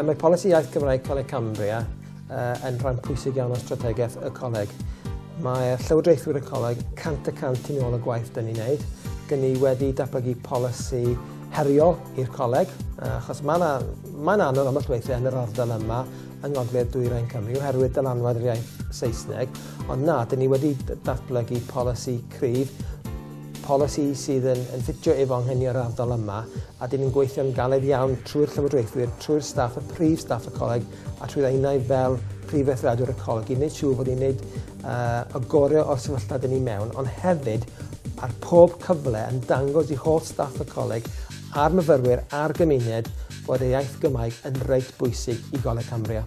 Mae polisi iaith Gymraeg Coleg Cambria yn rhan pwysig iawn o strategaeth y coleg. Mae llywodraethwyr y coleg 100% tu nôl y gwaith dyn ni'n neud. Gyn ni wedi datblygu polisi heriol i'r coleg, achos mae'n ma anodd ambell weithiau yn yr ardal yma yng Ngogledd Dwyrain Cymru oherwydd dylanwad yr iaith Saesneg, ond na, dyn ni wedi datblygu polisi cryf, polisi sydd yn, yn ffitio efo anghenion yr ardal yma, a dyn ni'n gweithio'n galed iawn trwy'r llywodraethwyr, trwy'r staff, y prif staff y coleg, a trwy unau fel prif weithredwr y coleg i wneud siŵr fod ni'n gwneud y gorau o'r sefyllfa dyn ni mewn, ond hefyd ar pob cyfle yn dangos i holl staff y coleg a'r myfyrwyr a'r gymuned bod y iaith Gymraeg yn reit bwysig i Goleg Cambria.